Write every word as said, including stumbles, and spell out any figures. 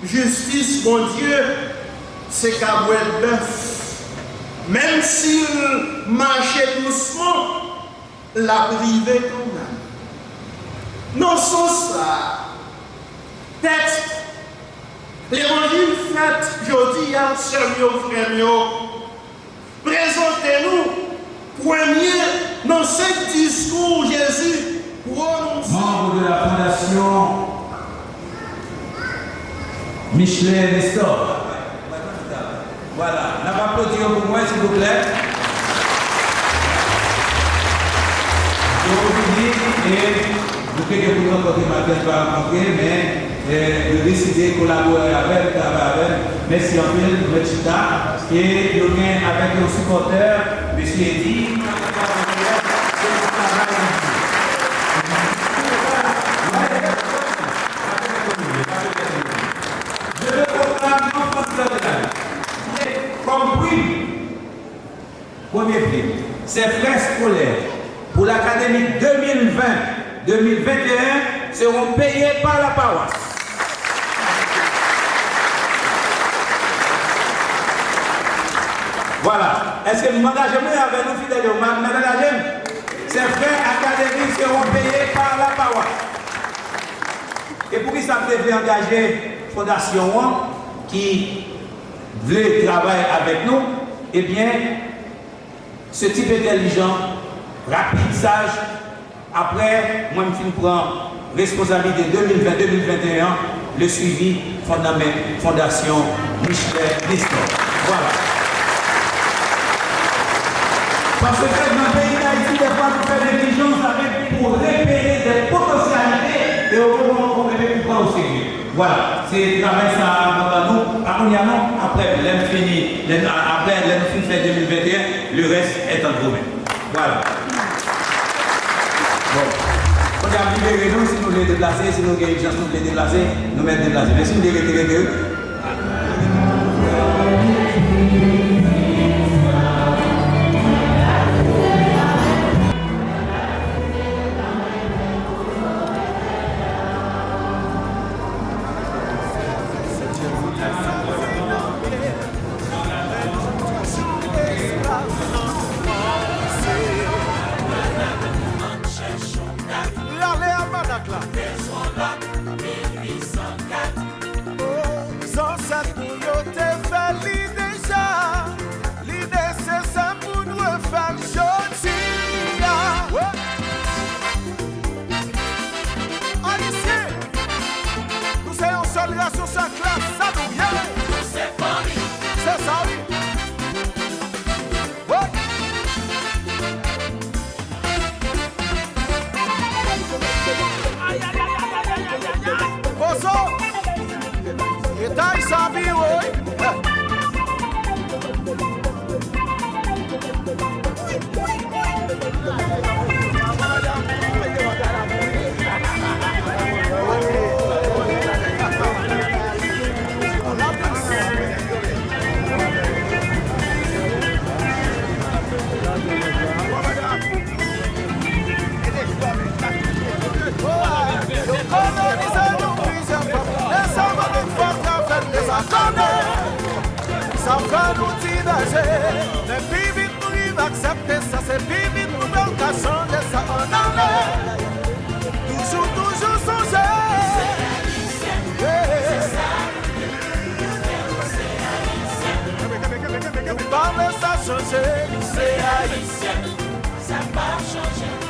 Jistis Bondye se kabwèt bèf. Menm si l mache dousman, l ap rive kanmenm. Nan sans sa a, tèks Levanjil fèt jodi a, sè m yo, frè m yo, prezante nou premye nan senk diskou Jezi pwononse. Membre de la Fondation Michelet Nestor. Vwala, n ap aplodi yo pou mwen, silvouplè. Yo vini e nou te gen pou rankontre maten, pa rankontre, men, eh, yo deside kolabore avè n, travay avè n. Mèsi anpil, nou mèt chita. E yo gen avèk yo sipòtè, mesye Eddy, se yon travay. Je veux proclamer en français, kòm prim, premye prim, ces frais scolaires pour l'académie deux mille vingt, deux mille vingt et un seront payés par la paroisse. Vwala. Èske m angaje m wi avè nou, fidèl yo? M, m angaje m? Ces frais académiques seront payés par la paroisse. E poukisa m te vle angaje fondasyon an ki vle travay avèk nou? Ebyen, ce type intelligent, rapide, sage, apre mwen m fin pran responsablite de mil ven, de mil venteyen an, le suivi fondamen-, Fondasyon Michelet Nestor. Vwala. Paske nan peyi Dayiti, dèfwa nou fè neglijans avèk pou repere de potansyalite e yo poko, poko rete pou pran o serye. Vwala, se travay sa a mwen ban nou, pa kounye a non, apre lè m fini, lè n, a, apre lè nou fin fè de mil venteyen, le reste est entre vos mains. Vwala. Bon. Kounye a m libere nou, si nou vle deplase, si nou gen ijans nou vle deplase, nou mèt deplase. Men si nou vle rete, rete wi. Rale almanak la. Zansèt nou yo te fè li deja. Li nesesè pou n refè l jodi a. Ayisyen, nou se yon sèl ras, yon sèl klas, sa nou ye. Nou se fanmi. Se sa wi. Pozo! Etay sa pi wo wi. Yo kolonize nou plizyè fwa, men sèlman yon fwa k ap fèt, e sa konnen. Sa fè nou ti danje, men pi vit nou rive aksepte sa, se pi vit nou wè l ka chanje sa. Ann ale, toujou, toujou sonje. Nou pa vle sa chanje. Se Ayisyen, sa p ap chanje.